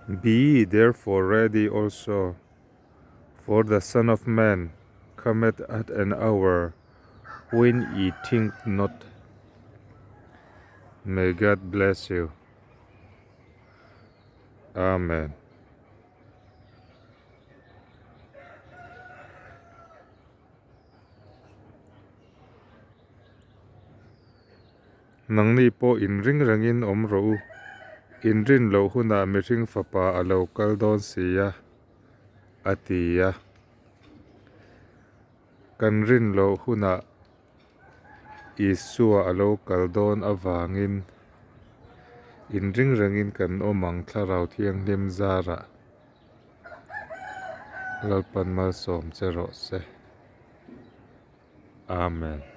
Be ye therefore ready also, for the Son of Man cometh at an hour when ye think not. May God bless you. Amen. Nangni pawh inring rengin awm rawh u, inrin loh hunah mihring fapa a lo kal dawn si a, a ti a. Kan rin loh hunah Isua a lo kal dawn avangin inring rengin kan awm ang Thlarau Thianghlim zarah Lalpan malsawm che rawh se. Amen.